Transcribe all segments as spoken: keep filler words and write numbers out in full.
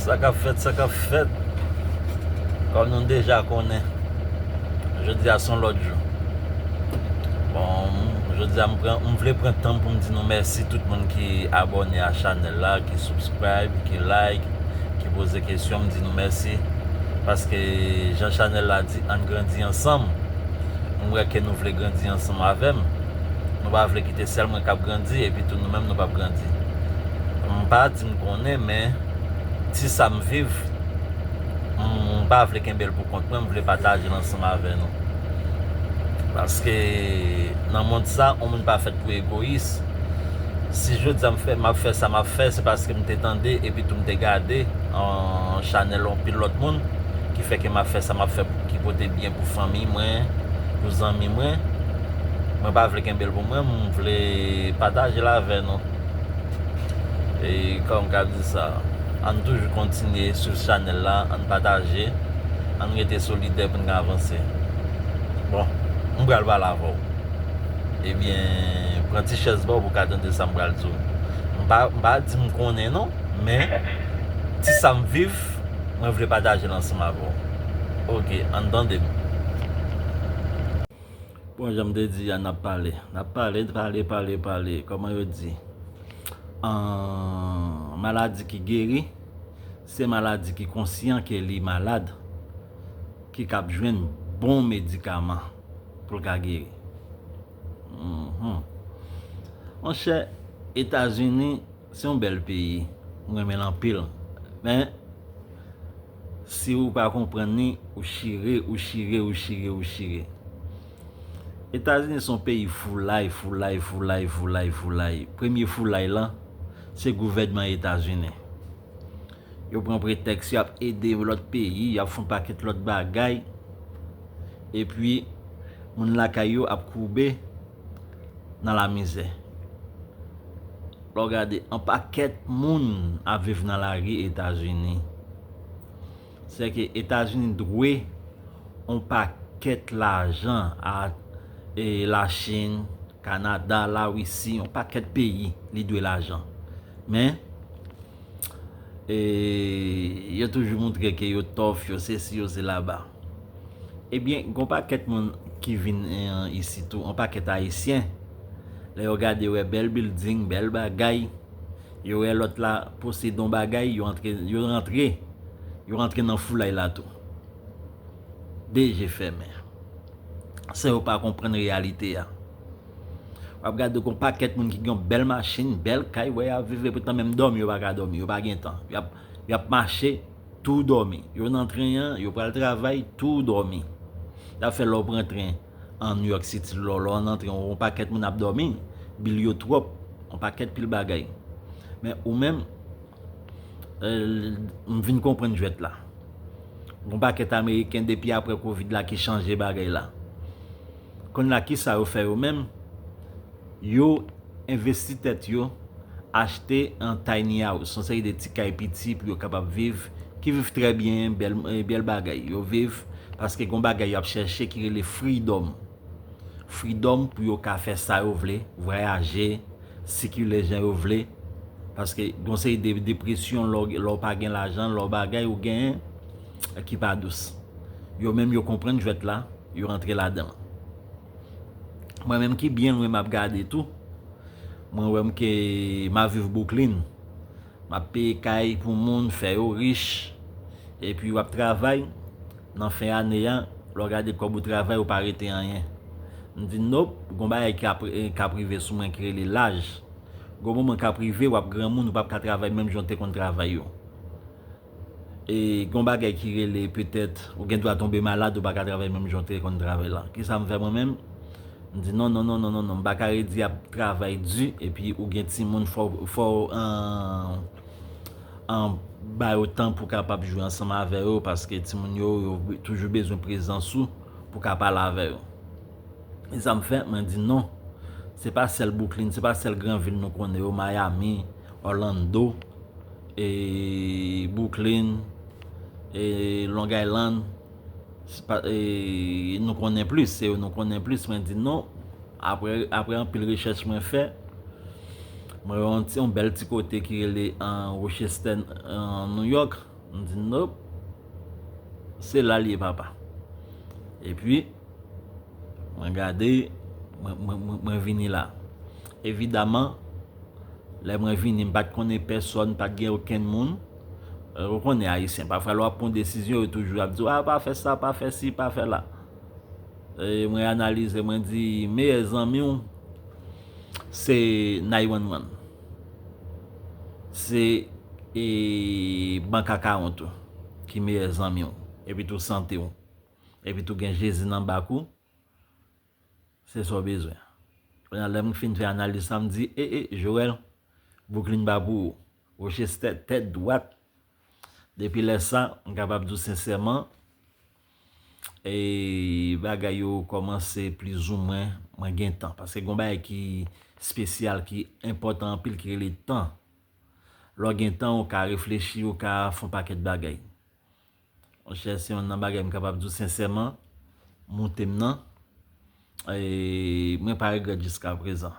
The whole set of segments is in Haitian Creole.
Sa k ap fèt, sa k ap fèt. Kòm nou deja konnen, jodi a se yon lòt jou. Bon, jodi a m pran, m vle pran tan m pou m di nou mèsi tout moun ki abòne a chanèl la, ki subscribe, ki like, ki poze kesyon, m di nou mèsi. Paske jan chanèl la di, ann grandi ansanm. M wè ke nou vle grandi ansanm avè m. Nou pa vle kite sèl mwen k ap grandi, epi tou nou menm nou p ap grandi. M pa di m konnen, men ti sa m viv, m pa vle kenbe l pou kont mwen, m vle pataje l ansanm avè nou. Paske nan mond sa, yon moun pa fèt pou egoyis. Si jodi a m fè, m ap fè sa m ap fè, se paske m te tande epi tou m te gade yon chanèl yon pil lòt moun ki fè ke m ap fè sa m ap fè, ki pote byen pou fanmi mwen, pou zanmi mwen. Mwen pa vle kenbe l pou mwen, m vle pataje l avè nou. E kòm m ka di sa, ann toujou kontinye swiv chanèl la, ann pataje, ann rete solidè pou n ka avanse. Bon, m pral pale avè w. Ebyen, pran ti chèz ba w pou w ka tande sa m pral di w. M pa, m pa di m konnen non, men ti sa m viv, mwen vle pataje l ansanm avè w. Oke, ann tande m. Bon, jan m te di a, n ap pale. N ap pale, pale, pale, pale. Kòman yo di? Ahn, maladi ki geri, se maladi ki konsyan ke li malad, ki k ap jwenn bon medikaman pou l ka geri. Mhm. Monchè, Etazini, se yon bèl peyi. M renmen l anpil. Men, si ou pa konprann li, ou chire, ou chire, ou chire, ou chire. Etazini se yon peyi foulay, foulay, foulay, foulay, foulay. Premye foulay lan, se gouvènman Etazini. Yo pran pretèks, y ap ede lòt peyi, y ap fè yon pakèt lòt bagay. Epi, moun lakay yo ap koube nan lamizè. Lè w gade, yon pakèt moun ap viv nan lari Etazini. Sèke Etazini dwe yon pakèt lajan a, e, Lachin, Kanada, Larisi, yon pakèt peyi li dwe lajan. Men, e, yo toujou montre ke yo tòf, yo sesi, yo selaba. Ebyen, gon pakèt moun ki vin, e, isi tou, yon pakèt Ayisyen. Lè yo gade, yo wè bèl bilding, bèl bagay, yo wè lòt la posede yon bagay, yo antre, yo rantre, yo rantre nan foulay la tou. De je fèmen. San yo pa konprann reyalite a. W ap gade gon pakèt moun ki gen yon bèl machin, bèl kay, wè y ap viv, epoutan menm dòmi yo pa ka dòmi, yo pa gen tan. Y ap, y ap mache, tou dòmi. Yo nan tren an, yo pral travay, tou dòmi. Y ap fè lè w pran tren an New York City, lè w, lè w nan tren, yon pakèt moun ap dòmi, bil yo twòp, yon pakèt pil bagay. Men ou menm, e, m vin konprann jwèt la. Gon pakèt Ameriken depi apre Covid la ki chanje bagay la. Kounye a, kisa yo fè yo menm? Yo envesti tèt yo, achte yon tiny house, yon seri de ti kay piti pou yo kapab viv, ki viv trè byen, bèl, e, bèl bagay. Yo viv paske gon bagay y ap chèche ki rele freedom. Freedom pou yo ka fè sa yo vle, vwayaje, sikile jan yo vle. Paske gon seri de depresyon lè w, lè w pa gen lajan, lè w bagay ou genyen ki pa dous. Yo menm yo konprann jwèt la, yo rantre ladan l. Mwen menm ki byen lwen m ap gade tou, mwen wè m ke m ap viv Brooklyn. M ap peye kay pou moun, fè yo rich. Epi w ap travay, nan fen ane a, lè w gade kòb ou travay, ou pa rete anyen. M di, nop, gon bagay k ap, k ap rive sou mwen ki rele laj. Gon moman k ap rive, w ap granmoun, ou p ap ka travay menm jan w te konn travay yo. E gon bagay ki rele, petèt, ou gen dwa tonbe malad, ou pa ka travay menm jan w te konn travay la. Kisa m fè mwen menm? M di non, non, non, non, non, non, m pa ka redi ap travay di, epi ou gen timoun, fò, fò, an, an, ba yo tan pou kapab jwe ansanm avè yo, paske timoun yo, yo be-, toujou bezwen prezans ou pou ka pale avè yo. E sa m fè, mwen di non. Se pa sèl Brooklyn, se pa sèl gran vil nou konnen yo, Miami, Orlando, e Brooklyn, e Long Island, se pa, e nou konnen plis, se yo nou konnen plis, mwen di non. Apre, apre anpil rechèch mwen fè, mwen wè yon ti, yon bèl ti kote ki rele, an, Rochester, an, New York. M di, "Nope, se la l ye, papa." Epi, mwen gade, mwen, mwen, mwen, mwen vini la. Evidaman, lè mwen vini, m pa t konnen pèsòn, pa t gen okenn moun. Ou konnen Ayisyen, pafwa lè w ap pran desizyon, yo toujou ap di w, "A, pa fè sa, pa fè si, pa fè la." E mwen analize, mwen di, meyè zanmi w, se nine one one. Se, e, bank akawont ou ki meyè zanmi w. Epi tou sante w. Epi tou gen Jezi nan bak ou. Se sa w bezwen. Kounye a, lè m fin fè analiz sa, m di, e, e, Joel, Brooklyn pa pou ou. Rochester, tèt dwat. Depi lè sa, m kapab di w sensèman, e bagay yo kòmanse plizoumwen, mwen gen tan. Paske gen yon bagay ki espesyal, ki enpòtan anpil, ki rele tan. Lè w gen tan, ou ka reflechi, ou ka fè yon pakèt bagay. Monchè, se youn nan bagay m kapab di w sensèman, moute m nan, e mwen pa regrèt jiskaprezan.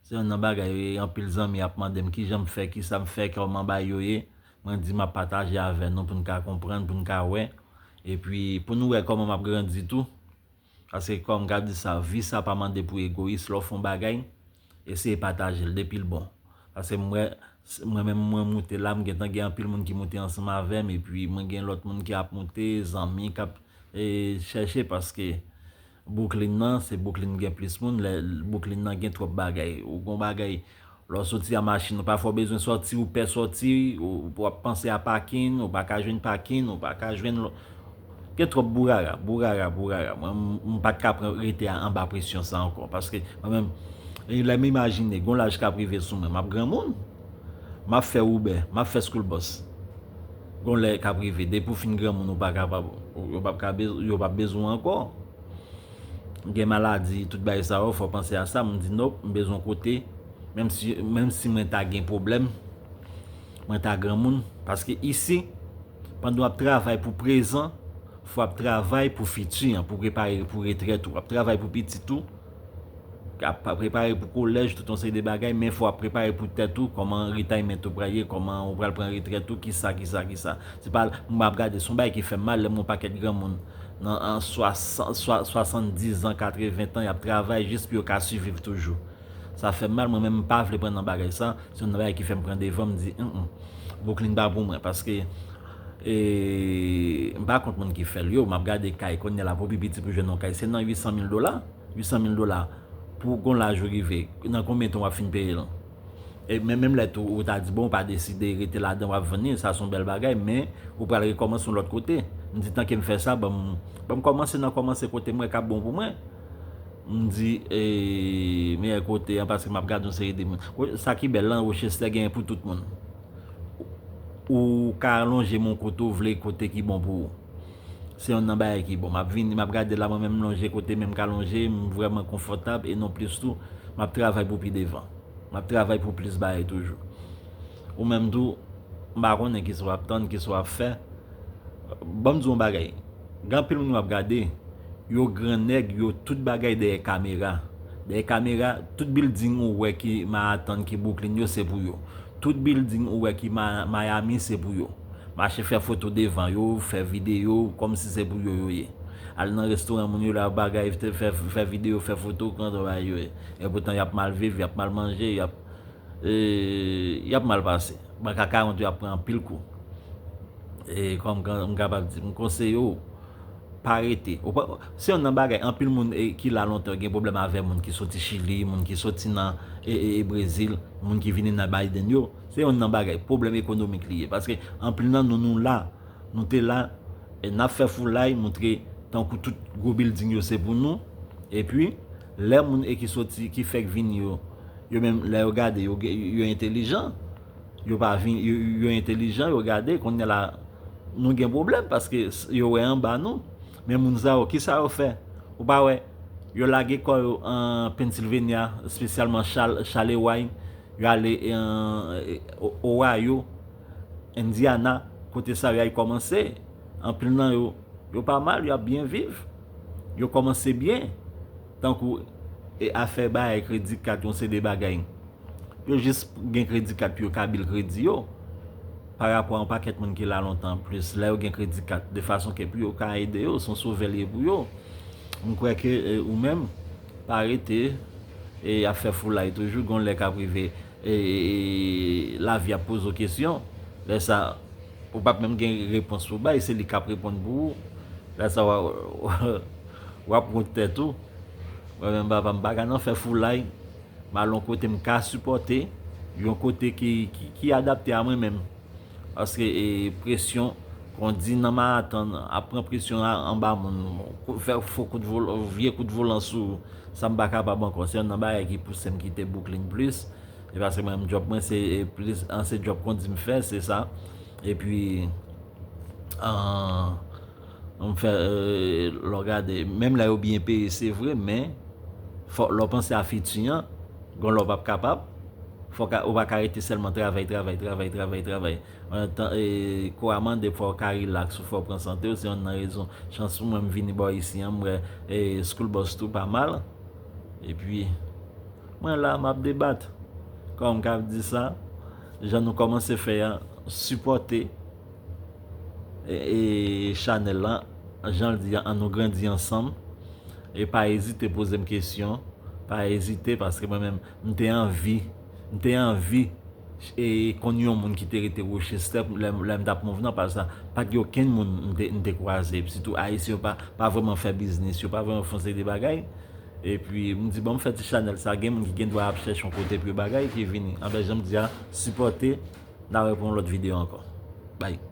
Se youn nan bagay, e, anpil zanmi ap mande m kijan m fè, kisa m fè, kòman bagay yo ye. Mwen di m ap pataje avè nou pou n ka konprann, pou n ka wè. Epi pou nou wè kòman m ap grandi tou. Paske kòm m ka di sa, vi sa pa mande pou egoyis. Lè w fè yon bagay, eseye pataje l depi l bon. Paske m wè, mwen menm mwen moute la, m gentan gen anpil moun ki moute ansanm avè m, epi mwen gen lòt moun ki ap moute, zanmi k ap, e, chèche, paske Brooklyn nan, se Brooklyn gen plis moun, lè Brooklyn nan gen twòp bagay. Ou gon bagay, lè w soti an machin, ou pafwa w bezwen sòti, ou pè sòti, ou, w ap panse a pakin, ou pa ka jwenn pakin, ou pa ka jwenn lò-, gen twòp bourara, bourara, bourara. Mwen, m, m pa t ka pran, rete a, anba presyon sa ankò. Paske mwen menm, e, lè m imajine, gon laj k ap rive sou mwen, m ap granmoun. M ap fè Uber, m ap fè school bus. Gon lè k ap rive, depi w fin granmoun, ou pa kapab, yo p ap ka bez-, yo p ap bezwen w ankò. Gen maladi, tout bagay sa yo, fò w panse a sa. M di, "Nope, m bezwen kote." Menm si, menm si mwen ta gen pwoblèm, mwen ta granmoun. Paske isi, pandan w ap travay pou prezan, fò w ap travay pou fiti an, pou prepare pou retrèt ou. W ap travay pou pitit ou, ap prepare pou kolèj, tout yon seri de bagay, men fò w ap prepare pou tèt ou, kòman retirement ou pral ye, kòman ou pral pran retrèt ou, kisa, kisa, kisa. Se pa, m ap gade, se yon bagay ki fè m mal lè m wè yon pakèt granmoun nan, an swasan-, swa-, swasanndizan, katreven tan, y ap travay jis pou yo ka siviv toujou. Sa fè m mal, mwen menm m pa vle pran nan bagay sa, se yon bagay ki fè m pran devan, m di, "Hum, hum, Brooklyn pa pou mwen," paske, e, m pa kont moun ki fè l yo, m ap gade kay, kounye a la pou pi piti pou jwenn yon kay, se nan uit san mil dola, uit san mil dola, pou gon laj ou rive, nan konbyen tan w ap fin peye l? E men menm lè tou, ou ta di, bon, ou pa deside rete ladan, w ap vann li, sa se yon bèl bagay, men ou pral rekòmanse yon lòt kote. M di, tanke m fè sa, ban m, ban m kòmanse nan kòmanse kote m wè k ap bon pou mwen. M di, e, meyè kote an, paske m ap gade yon seri de moun. Sa ki bèl lan, Rochester genyen pou tout moun. Ou ka lonje men w kote w vle, kote ki bon pou ou. Se youn nan bagay ki bon. M ap vini, m ap gade la, mwen menm m lonje kote men m ka lonje, m vrèman konfòtab e non plis tou, m ap travay pou pi devan. M ap travay pou plis bagay toujou. Ou menm tou, m pa konnen kisa w ap tann, kisa w ap fè. Ban m di w yon bagay. Gen anpil moun w ap gade, yo gran nèg, yo tout bagay dèyè kamera. Dèyè kamera, tout bilding ou wè ki Manhattan, ki Brooklyn, yo se pou yo. Tout bilding ou wè ki Ma-, Miami, se pou yo. Mache fè foto devan yo, fè videyo, kòmsi se pou yo yo ye. Al nan restoran moun yo la, bagay, fè, fè, fè videyo, fè foto, kòmsi bagay yo ye. Epoutan, y ap mal viv, y ap mal manje, y ap, e, y ap mal pase. Bank akawont yo ap pran anpil kou. E kòm m kapab di, m konseye w, pa rete. Ou pa, se youn nan bagay, anpil moun, e, ki la lontan, gen pwoblèm avè moun ki soti Chili, moun ki soti nan, e, e, e, Brezil, moun ki vini nan Biden yo. Se youn nan bagay, pwoblèm ekonomik li ye. Paske anpil nan nou, nou la, nou te la, e n ap fè foulay, montre tankou tout gwo bilding yo se pou nou. Epi, lè moun e ki soti, ki fèk vini yo, yo menm, lè yo gade, yo, yo entelijan. Yo pa vin, yo, yo entelijan, yo gade, kounye a la, nou gen pwoblèm, paske s-, yo wè anba nou. Men moun sa yo, kisa yo fè? Ou pa wè, yo lage kò yo an Pennsylvania, espesyalman Chal-, Charlevoix, yo ale, e, O-, Ohio, Indiana, kote sa yo al kòmanse. Anpil nan yo, yo pa mal, y ap byen viv. Yo kòmanse byen. Tankou, e, afè bay kredi kat, yon seri de bagay. Yo jis gen kredi kat pou yo ka bil kredi yo. pa rapò a yon pakèt moun ki la lontan plis, lè yo gen kredi kat, de fason ke pou yo ka ede yo, se yon sovè li ye pou yo. M kwè ke, e, ou menm, pa rete, e, ap fè foulay toujou, gon lè k ap rive, e, e, e, lavi ap poze w kesyon. Lè sa, ou p ap menm gen repons pou bay, se li k ap reponn pou ou. Lè sa, w a, w ap wont tèt ou. Mwen menm, papa, m pa ka nan fè foulay. M al yon kote m ka sipòte, yon kote ki, ki, ki adapte a mwen menm. Paske, e, presyon, kon di nan Manhattan, ap pran presyon a, anba moun, kou- fè fo kout vol, vye kout volan sou ou, sa m pa kapab ankò. Se youn nan bagay ki pouse m kite Brooklyn plis. E paske mwen menm, djòb mwen, se, e, plis, an, se djòb kondi m fè, se sa. Epi, an, m fè, e, lè w gade, menm lè yo byen peye, se vre, men fò, lè w panse a fiti an, gon lè w p ap kapab. Fò ka, ou pa ka rete sèlman travay, travay, travay, travay, travay. An tan, e, kò a mande fò w ka rilaks, ou fò w pran sante w, se youn nan rezon. Chans pou mwen, m vini bò isi an, m wè, e, school bus tou pa mal. Epi, mwen la, m ap debat. Kòm m ka di sa, jan nou kòmanse fè a, sipòte, e, e, chanèl lan, jan l di a, an nou grandi ansanm. E pa ezite poze m kesyon, pa ezite, paske mwen menm, m te anvi, m te anvi, e, konn yon moun ki te rete Rochester, lè, lè m t ap move nan, paske pa t gen okenn moun m te, m te kwaze. Epi sitou, Ayisyen yo pa, pa vrèman fè biznis, yo pa vrèman fè yon seri de bagay. Epi, m di, bon, m fè ti chanèl sa, gen moun ki gen dwa ap chèche yon kote pou yo bagay ki vini. Anben, jan m di a, sipòte, n a wè pou yon lòt videyo ankò. Bye.